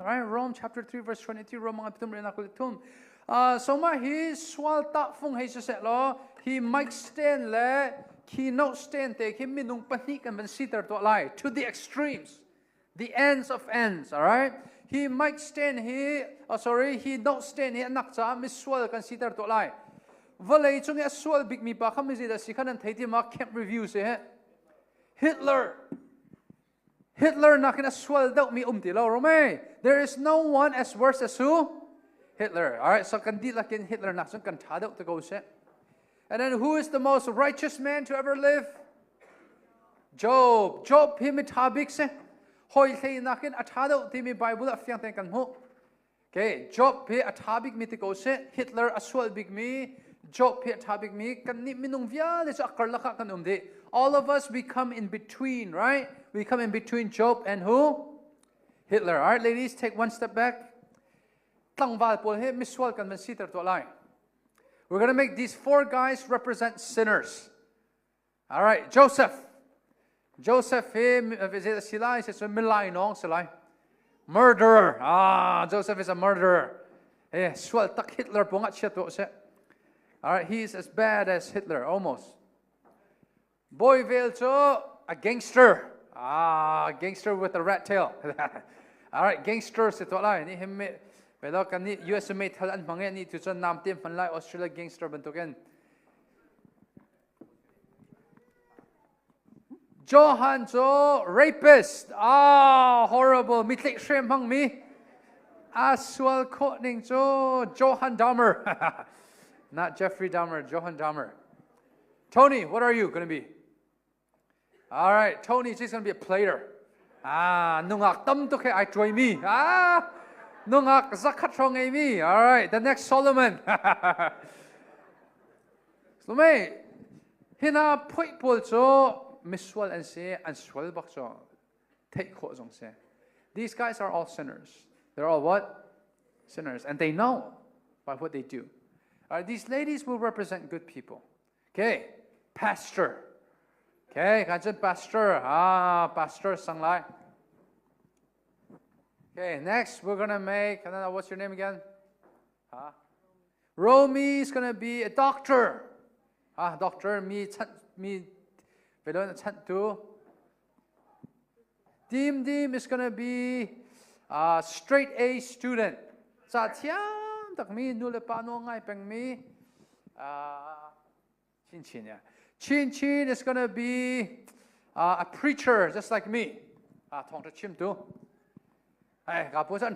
Right? Rome chapter 3 verse 23 Rome nga pitum rena kul thum. So ma hi sual ta fung hei se lo hi mic stand le keynote stand te khi minung pahnih kan van siter to lai to the extremes. The ends of ends, all right? Hi mic stand hi, oh sorry, hi note stand hi anak caah misual kan siter to lai. Vawlei cung i a sual bikmi pa kha mizi dah si kha nan thei ti ma camp review si he. Hitler. Hitler nakin a sual deuh mi um ti lo rome. There is no one as worse as who? Hitler. All right, so kan dihlak in Hitler nak cun kan tha deuh te ko seh. And then who is the most righteous man to ever live? Job. Job hi mi ṭha bik si. Hawi hlei nakin a ṭha deuh timi Bible ah fiang tein kan hmuh. Okay, Job hi a ṭha bikmi ti ko sih. Hitler a sual bikmi, Job hi a ṭha bikmi, kannih minung vialte cu a karlak ah kan um dih. All of us, we come in between, right? We come in between Job and who? Hitler. All right, ladies, take one step back. Tlangval pawl hi misual kan van siter tuah lai. We're going to make these four guys represent sinners. All right, Joseph. Joseph hi zei si lai si cun milai nawng si lai. Murderer. Ah, Joseph is a murderer. Eh, sual tak Hitler pung ah chia tuah seh. All right, he is as bad as Hitler almost. Boy vel cu a gangster. Ah, gangster with a rat tail. All right, gangster si tuah lai. Ni him me velo kan ni US mei thal an hmang e ni tu cun nam te hman lai Australia gangster bantukin. Johan cu rapist, ah horrible, mi tlaihhrem hmangmi, a sual khawh ning cu Johan Dahmer. Not Jeffrey Dahmer, Johan Dahmer. Tony, what are you going to be? All right, Tony is going to be a player. Ah, nungak tam tuk he ai tuai mi. Ah, nungak zakhat hrawng ngei mi. All right, the next Solomon. Lumei, hina phoih pawl cu misual an si, an sual bak cu theih khawh zong si. These guys are all sinners. They're all what? Sinners. And they know by what they do. All right, these ladies will represent good people. Okay, pastor. Okay, kan cun pastor. Ah, pastor sang lai. Okay, next we're gonna make, I don't know, what's your name again? Huh? Romy is gonna be a doctor. Ah, doctor mi chan mi velon chan tu. Dim Dim is gonna be a straight A student. Ca thiam tak mi nu le pa nu ngai peng mi. Chin Chin yeah. Chin Chin is gonna be a preacher just like me. Thong chim tu. Hey, ka pu chan.